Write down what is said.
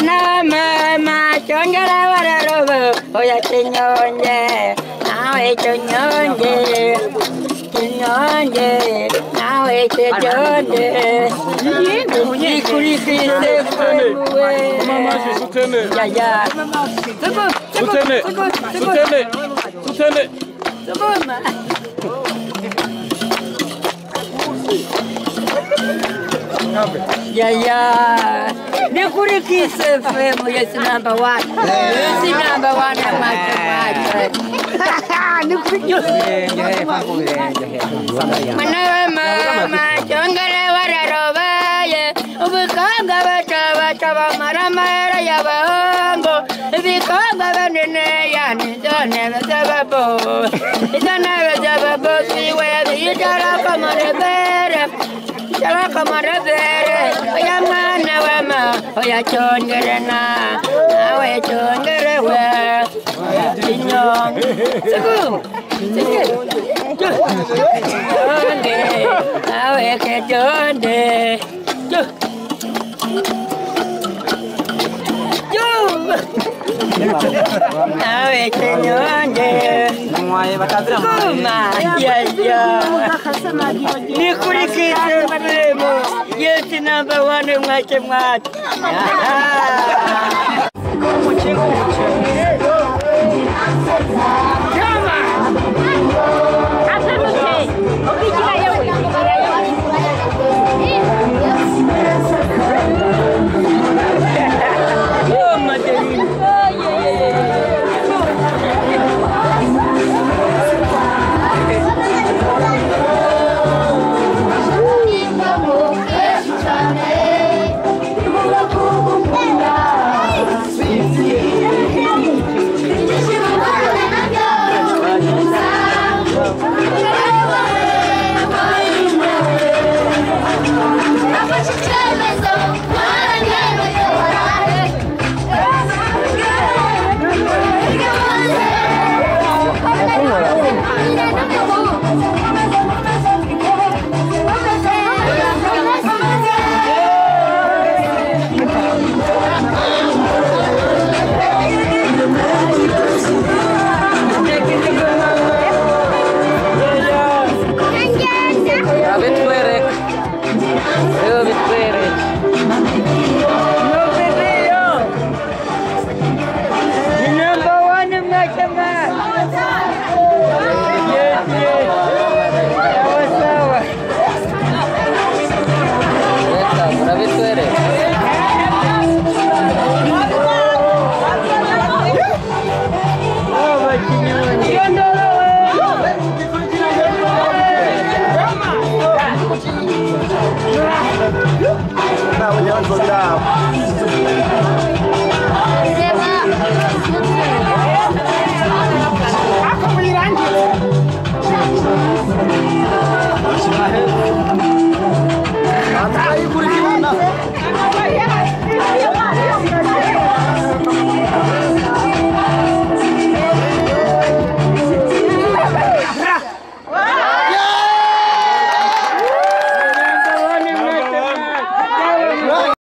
Mama chongera wararobo oya chinyonje nawe chinyonje chinyonje nawe chinyonje kuri kise mama sutene ya ya sutene sutene sutene ya ya Nikuri Kiss FM, yes, number one. Yes, number one. Mama, chongere wararobaye, ubikanga bata maramara yabahongo, ibikanga banene yani zone zababo, zone zababo siwe yitara kamarebere. Kamarebere, oya mwana wama, oya chongere na, nawe chongere we, chinyong, sukum, sukum, chonde, nawe ke chonde, chu, chu, nawe ke chonde. Kuma, ya ya. Nikuri Kiss FM, yes, number one, mwache mwache.